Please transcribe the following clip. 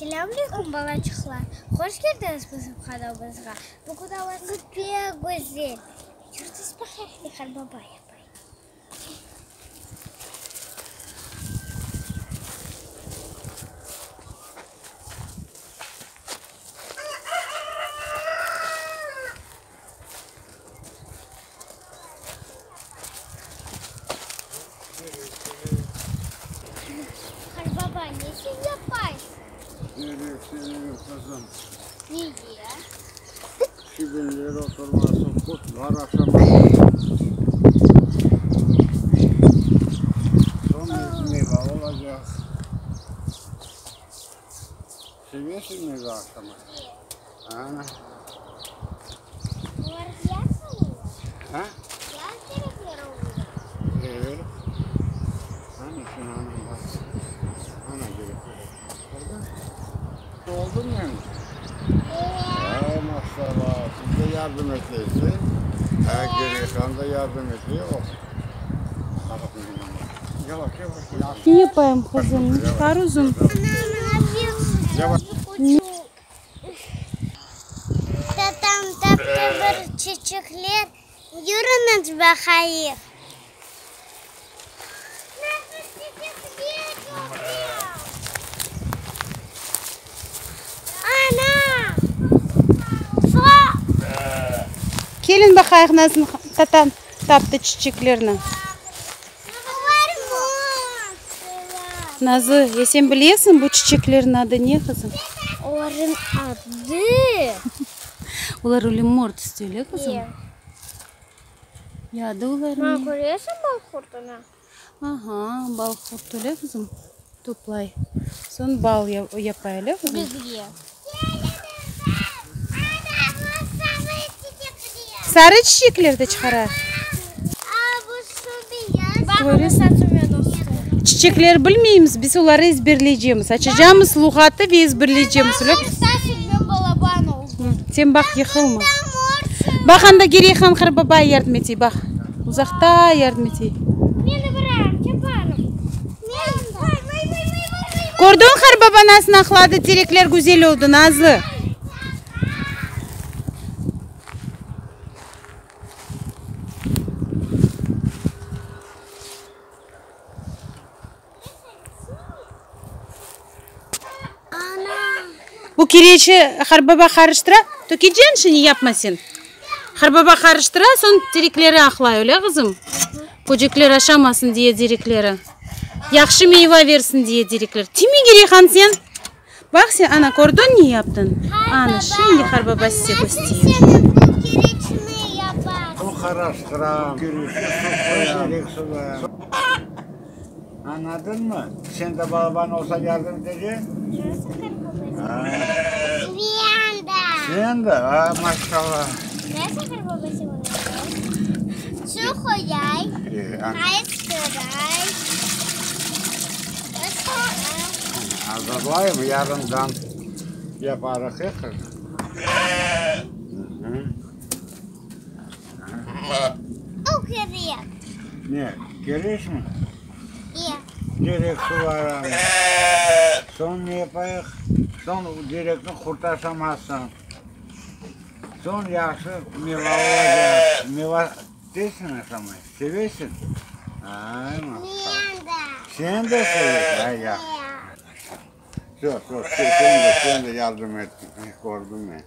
Selâm aleyküm, balaçıqlar! Hoş keldiñiz bizim kanalımızğa! Bugün avası pek güzel. Yürüñiz baqayıq ne qarbaba yapay. Qarbaba, ne sen yapaysıñ? Terek seveyim, qızım. Nege? Çibenler oturmasın, qurtlar aşamasın. Soñ meyva olacaq. Sevesiñ meyva aşamağa? Ana. Olar yaz oluyor? Ha? Yaz terekleri oluyor. Evet. Ana şuna ana bak. Ana gerek. Oldu mu endi? Evet. Ay maşallah, siz de yardım eteysiz. Ha, Gereyhan da yardım etiyor. Yavaş, yavaş, yavaş. Ne yapayım, qızım? Çıqar özüñ. Tatam taptı bir çiçekler, yürüñiz baqayıq. Nasıl çiçekler güzel! Ana! Keliñ baqayıq, nasıl tatam taptı çiçeklerni. Nazlı, ya sen bilesiñ bu çiçeklerniñ adı ne, qızım? Olarnıñ adı. Olar öyle mor tüste, öyle, qızım? Ya adı olarnıñ ne? Mana, köresiñ balqurtını? Aha, balqurt, öyle, qızım? Toplay. Soñ bal yapay, öyle, qızım? Bizge. Sarı çiçekler de çıqara. Çiçekler bilmeymiz, biz oları ezberleycemiz. Açacamız luğatı ve ezberleycemiz. Sen baq, yıqılma. Baq, anda Gereyhan qarbaba yardım etey, baq. Uzaqta yardım etey. Kördiñ, qarbaba nasıl aqladı, terekler güzel oldı, Nazlı. Bu kireçi qarbaba qarıştıra, tökeceñ şimdi yapma sen. Qarbaba qarıştıra, soñ terekleri aqlay, öyle qızım? Böcekler aşamasın diye terekleri. Yahşı meyva versin diye terekler. Tiyme Gereyhan sen. Baq sen, ana, kördiñ ne yaptıñ? Ana, şimdi qarbaba size kösteriyor. Añladıñmı? Sen de balaban olsa yardım etecek? Sen de? A, maşallah. Azırlayım, yarından yaparıq, e, qız? Ne, kereçmi? Terek suvaram. Soñ ne yapayıq? Soñ terekni qurt aşamasın. Soñ yahşı meva olacaq. Meva tezsiñ aşamay? Sevesiñ? Ay, maşallah. Sen de sevesiñ? Ay, yahşı. Vse, vse, sen de, sen de yardım ettiñ, kördim men.